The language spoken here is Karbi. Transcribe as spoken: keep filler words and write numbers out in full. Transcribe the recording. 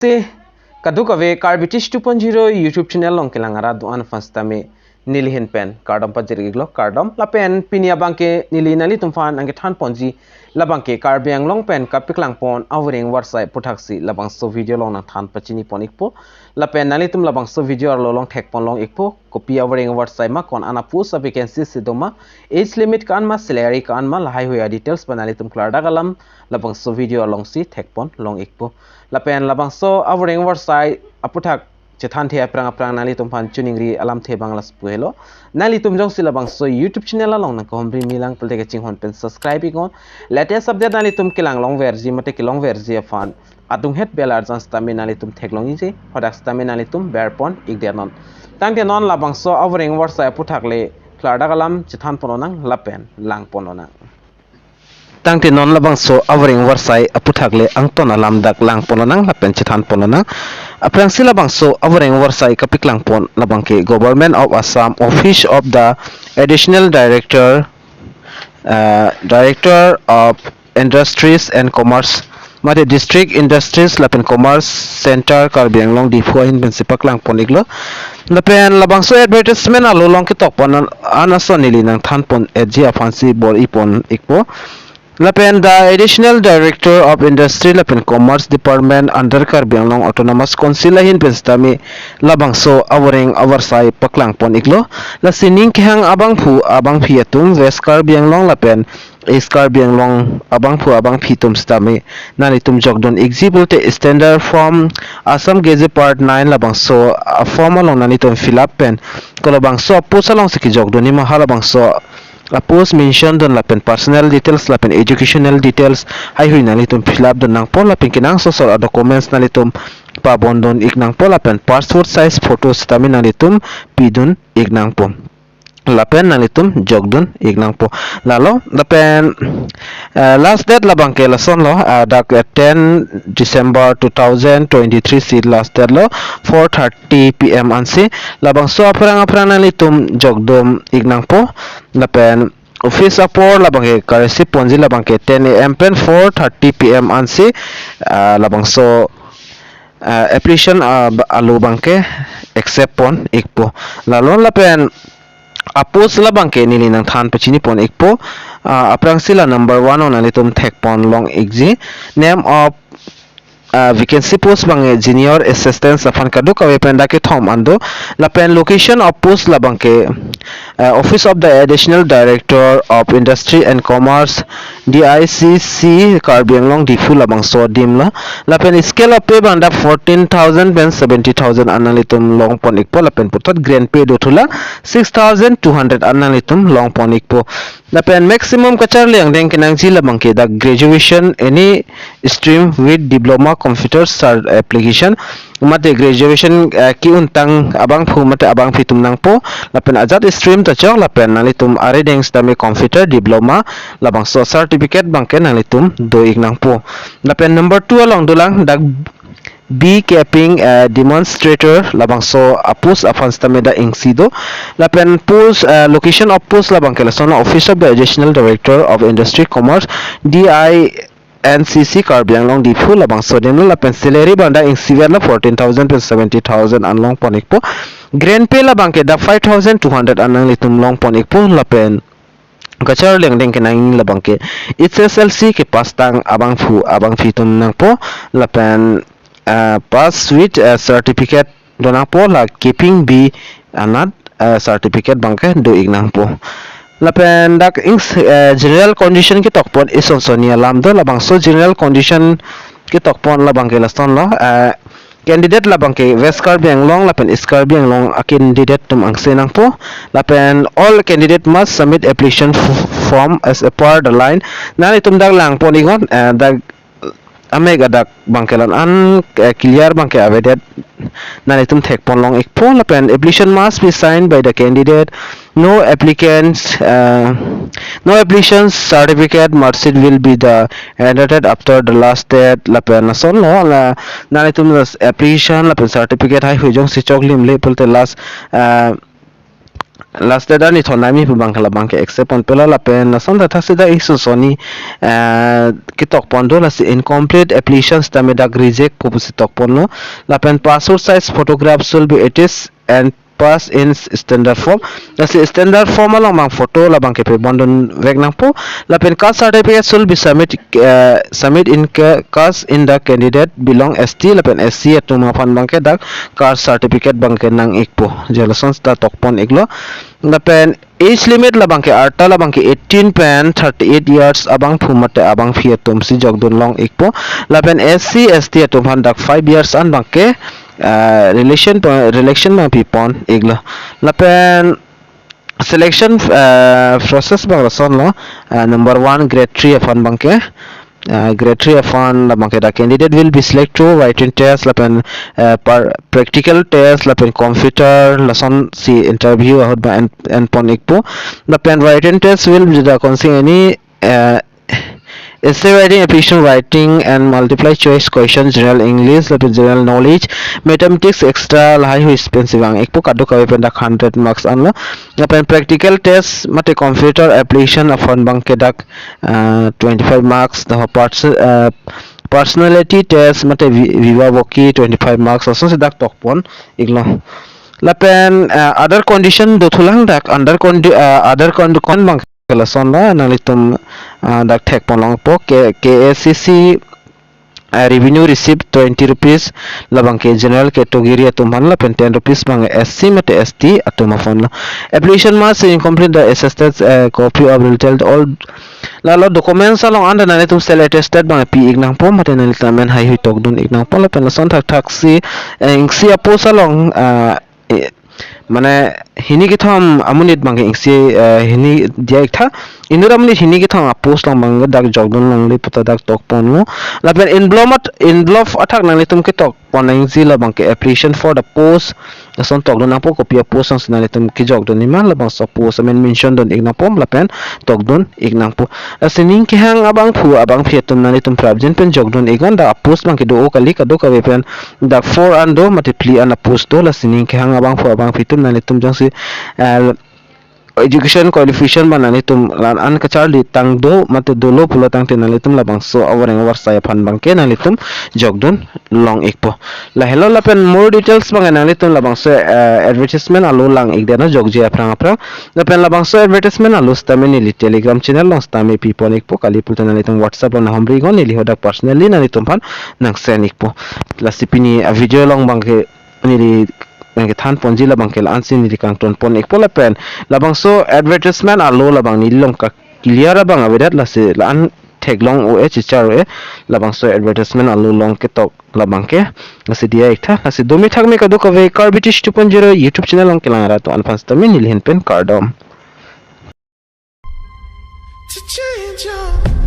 Te kadokave Karbi Teach two point zero YouTube channel along kelang arat do-an aphan sitame neli ahin pen kardom pajir-iklo, kardom. Lapen pini abangke neli nanglitum aphan nangkethan ponji, labangke Karbi Anglong pen kapaklang pon avoreng avarsai aputhaksi labangso video along nangthan pachini pon-ikpo. Lapen nanglitum labangso video arlo along thek pon long-ikpo, kopi avoreng avarsai ma, ko-an a-post, a-vacancy si doma, age limit ko-an ma, salary ko-an ma, lahaihui a-details pen nanglitum klardak alam labangso video alongsi thek pon long-ikpo. Lapen labangso avoreng avarsai aputhak chethanthe aphrang aphrang nanglitum aphan choningri alamthe abang laso pu helo. Nanglitum jongsi labangso YouTube channel along nangkehumri milang pulote kachinghon pen subscribe-iknon. Latest update nanglitum kelang longverji mate kelongverji aphan adunghet bell arjan sitame nanglitum theklong-ikji, hadak sitame nanglitum ber pon-ikdet non. Tangte non labangso avoreng avarsai aputhak le klardak alam chethan pon lonang lapen lang pon lonang. Tangte non labangso avoreng avarsai aputhak le angton alam dak lang pon lonang lapen chethan pon lonang. Aphrangsi labangso avoreng avarsai kapaklang pon labangke Government of Assam, Office of the Additional Director, uh, Director of Industries and Commerce, mate District Industries lapen Commerce Center Karbi Anglong Diphu ahin pensi paklang pon-iklo. Lapen labangso advertisement arlo along ketok pon an, an ason neli nangthan pon-ikji aphansi bor-i pon-ikpo. Lapen the Additional Director of Industry lapen Commerce Department under Karbi Anglong Autonomous Council ahin pen sitame labangso avoreng avarsai paklang pon-iklo. Lasi ning kehang abangphu abangphi atum West Karbi Anglong lapen East Karbi Anglong abangphu abangphi atum sitame nanglitum jokdun-ikji pulote standard form Assam Gazette Part nine labangso a-form along nanglitum fill up pen ko labangso a-post alongsi kejokdun-i ma, halabangso a-post mention dun lapen personal details lapen educational details haihui nanglitum fill up dun nangpo, lapen kenangsot asor a-documents nanglitum pabondun-ik nangpo, lapen passport size photo sitame nanglitum pidun-ik nangpo. Lapen nanglitum jokdun-ik nangpo. Lalo, lapen, eh, last date labangke lasonlo, ah, dak, eh, ten December two thousand twenty-three si last date lo, four thirty P M ansi. Labangso aphrang aphrang nanglitum jokdun-ik nangpo. Lapen office apor labangke ka-receive ponji labangke ten A M pen four thirty P M ansi, ah, labangso, ah, application, ah, ba-, alo abangke accept pon-ikpo. Lalo lapen a-post labangke neli nangthan pachini pon-ikpo. Ah, aphrangsi la number one along nanglitum thek pon long-ikji. Name of, ah, vacancy post abangke junior assistant aphan kadokave pen dak kethom an do. Lapen location of post labangke, ah, Office of the Additional Director of Industry and Commerce, D I C C, Karbi Anglong Diphu labangso adim lo. Lapen scale of pay abang dak fourteen thousand pen seventy thousand an nanglitum long pon-ikpo, lapen puthot grant pay do thulang six thousand two hundred an nanglitum long pon-ikpo. Lapen maximum kacharli angdeng kenangji labangke dak graduation any stream with diploma computer cert application, mate graduation, eh, ke-untang abangphu mate abangphi atum nangpo, lapen ajat stream ta chok, lapen nanglitum arideng sitame computer diploma labangso certificate abangke nanglitum do-ik nangpo. Lapen number two along dolang dak beekeeping, eh, demonstrator labangso a-post aphan sitame dak isi do. Lapen post, eh, location of post labangke lasonlo, Office of the Additional Director of Industry Commerce, D I N C C, Karbi Anglong Diphu labangso adim lo. Lapen salary abang dak isi verlo, fourteen thousand pen seventy thousand an long pon-ikpo. Grant pay labangke dak five thousand two hundred an nanglitum long pon-ikpo. Lapen kacharli angdeng kenang labangke H S L C kepass tang abangphu abangphi atum nangpo, lapen, ah, pass with, ah, certificate do nangpo, la keeping bee anat, ah, certificate abangke do-ik nangpo. Lapen dak ins-, ah, general condition ketok pon isonsoni alam do. Labangso general condition ketok pon labangke lasonlo, ah, candidate labangke West Karbi Anglong lapen East Karbi Anglong a-candidate atum angse nangpo. Lapen all candidate must submit application f-, form as a per the line. Nanglitum dak lang pon-iknon, eh, dak amek adak abangke la-an, eh, clear abangke avedet, nanglitum thek pon long-ikpo. Lapen application must be signed by the candidate. No applicants, uh, no application certificate marksheet will be the entered after the last date. Lapen lasonlo, la nanglitum la application lapen certificate haihui jongsi choklim le pulote last, uh, last date arni thon arni pu abang ke labang ke accept ponpo lo, lapen lason thakthaksi dak isu soni, eh, ketok pon do, lasi incomplete application sitame dak reject pu pusi tok ponlo. Lapen passport size photograph should be attached and pass in standard form. Lasi standard form along abang photo labang ke pepon dun vek nangpo. Lapen caste certificate should be submit, eh, submit in ca-, caste in the candidate belong S T lapen S C atum aphan abang ke dak caste certificate abang ke nang ikpo. Je lason sita tok pon iklo. Lapen age limit labang ke arta labang ke eighteen pen thirty-eight years abangphu mate abangpi atum si jok dun long ikpo. Lapen S C, S T atum aphan dak five years an abang ke, eh, relation po-, relation abang pi pon iklo. Lapen selection, eh, process abang lason lo, eh, number one, grade three aphan abang ke, eh, grade three aphan labang ke the candidate will be select through written test lapen, eh, par-, practical test lapen computer lason si interview ahut abang en, en pon ikpo. Lapen written test will be the consing any, eh, essay writing, application writing and multiple choice question, general English lapen general knowledge, mathematics extra lahai hui pensi vang ikpo, kadokave pen dak hundred marks anlo. Lapen practical test mate computer application aphan abang ke dak, ah, twenty-five marks, the pers-, ah, personality test mate vi-, viva voce twenty-five marks, lason si dak tok pon iklo. Lapen, ah, other condition dothulang dak, under condi-, ah, other condi-, con abang ke lason lo, nanglitum, ah, dak thek pon longpo, K-, K A C C, ah, revenue receipt twenty rupees labang ke general category atum aphan lapen ten rupees abang S C mate S T atum aphan lo. Application must include the attested, eh, copy of related all, lalo documents along anta nanglitum self attested abang pi ik nangpo mate nanglitum amen haihui tok dun ik nangpo. Lapen lason thakthaksi, eh, isi a-post along, ah, eh, mane hini kethom amonit abang ke isi, eh, hini diya iktha. Inut amonit hini kethom a-post along abang dak jok dun longle pu ta dak tok ponlo. Lapen envelope at-, envelope athak nanglitum ketok pon nangji labang ke application for the post lason tok dun nangpo, kopi a-post along si nanglitum kejok dun nima, labangso post amen mention dun ik nangpo lapen tok dun ik nangpo. Lasi ning kehang abangphu abangpi atum nanglitum prapjin pen jok dun iknon, dak a-post abang ke do-o kali, kadokave pen dak four an do mate phli an a-post do. Lasi ning kehang abangphu abangpi atum nanglitum jongsi, eh, education qualification abang nanglitum la-an kacharli tang do mate dolo pulo tangte nanglitum labangso avoreng avarsai aphan abang ke nanglitum jok dun long ikpo. Lahelo lapen more details abang nanglitum labangso, eh, advertisement alo lang ik detnon jokje aphrang aphrang. Lapen labangso advertisement alo sitame neli Telegram channel along sitame pi pon ikpo, kali pulote nanglitum WhatsApp along nanghumri iknon, neli hadak personally nanglitum aphan nang send ikpo. Lasi pini a-video along abang ke neli nangkethan ponji labang ke la-an si neli kangton pon ikpo. Lapen labangso advertisement alo labang neli along ka-clear abang avedet, lasi la-an theklong o-e, chichar o-e, labangso advertisement alo along ketok labang ke. Lasi diya iktha, lasi dome thakme kadokave, Karbi Tish two point zero YouTube channel along kelang arat atum aphan sitame neli ahin pen kardom. To change your